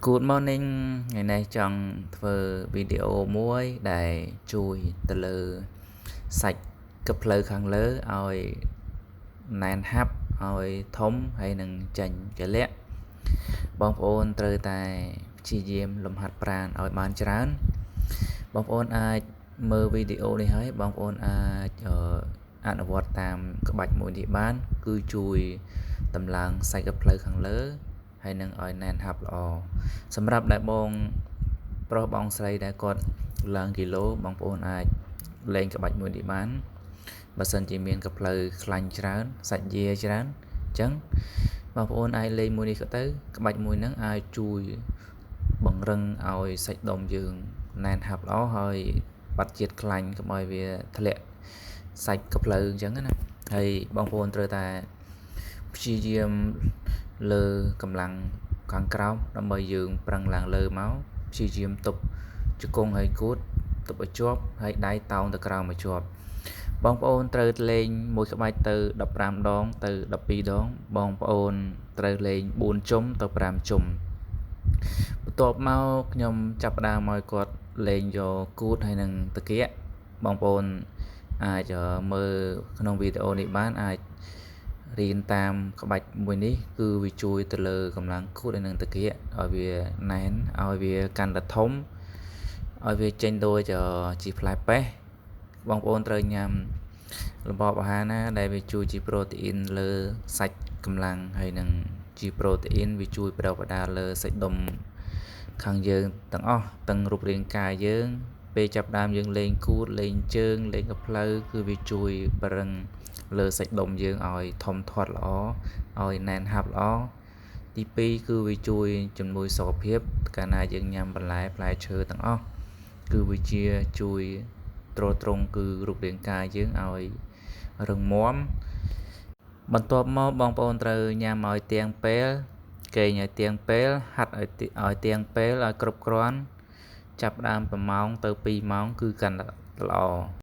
Good morning ថ្ងៃនេះចង់ធ្វើវីដេអូមួយដែលជួយទៅលើសាច់កផ្លូវខាងលើឲ្យណែនហាប់ឲ្យធំហើយនឹងចេញកលៈបងប្អូនត្រូវតែព្យាយាមលំហាត់ប្រាណឲ្យបានច្រើនបងប្អូនអាចមើលវីដេអូនេះហើយបងប្អូនអាចអនុវត្តតាមក្បាច់មួយនេះបានគឺជួយតម្លើងសាច់កផ្លូវខាងលើហើយនឹងឲ្យណែនហាប់ល្អសម្រាប់ដែលបងប្រុសបងស្រីដែលគាត់ឡើងគីឡូបងប្អូនអាចលេងក្បាច់មួយនេះបានបើសិនជាមានកផ្លូវខ្លាញ់ច្រើនសាច់យាច្រើនអញ្ចឹងបងប្អូនអាចលេងមួយនេះក៏ទៅក្បាច់មួយហ្នឹងអាចជួយបង្រឹងឲ្យសាច់ដុំយើងណែនហាប់ល្អហើយបាត់ជាតិខ្លាញ់កុំឲ្យវាធ្លាក់សាច់កផ្លូវអញ្ចឹងណាហើយបងប្អូនត្រូវតែព្យាយាមលើកម្លាំងខាងក្រោមដើម្បីយើងប្រឹងឡើងលើមកព្យាយាមទប់ជង្គង់ឲ្យគួតទប់ឲ្យជាប់ហើយដៃតោងទៅក្រោមឲ្យជាប់បងប្អូនត្រូវលេងមួយក្បាច់ទៅ15ដងទៅ12ដងបងប្អូនត្រូវលេង4ជុំទៅ5ជុំបន្ទាប់មកខ្ញុំចាប់ផ្ដើមឲ្យគាត់លេងយកគូតហើយនឹងតាគៀកបងប្អូនអាចមើលក្នុងវីដេអូនេះបានអាចរៀនតាមក្បាច់មួយនេះគឺវាជួយទៅលើកម្លាំងគូតហើយនឹងតាគៀកឲ្យវាណែនឲ្យវាកាន់តែធំឲ្យវាចេញដូចជាផ្លែប៉េះបងប្អូនត្រូវញ៉ាំរបបអាហារណាដែលវាជួយជាប្រូតេអ៊ីនលើសាច់កម្លាំងហើយនឹងជាប្រូតេអ៊ីនវាជួយប្រដបដាលើសាច់ដុំខាងយើងទាំងអស់ទាំងរូបរាងកាយយើងពេលចាប់ដើមយើងលេងគូតលេងជើងលេងកផ្លូវគឺវាជួយបរឹងលើសាច់ដុំយើងឲ្យធំធាត់ល្អឲ្យណែនហាប់ល្អទី2គឺវាជួយជំនួយសុខភាពកាលណាយើងញ៉ាំបន្លែផ្លែឈើទាំងអស់គឺវាជាជួយទ្រទ្រង់គឺរូបរាងកាយយើងឲ្យរឹងមាំបន្ទាប់មកបងប្អូនត្រូវញ៉ាំឲ្យទៀងពេលគេងឲ្យទៀងពេលហាត់ឲ្យទៀងពេលឲ្យគ្រប់គ្រាន់ចាប់ដើម1ម៉ោងទៅ2ម៉ោងគឺកាន់តែល្អ។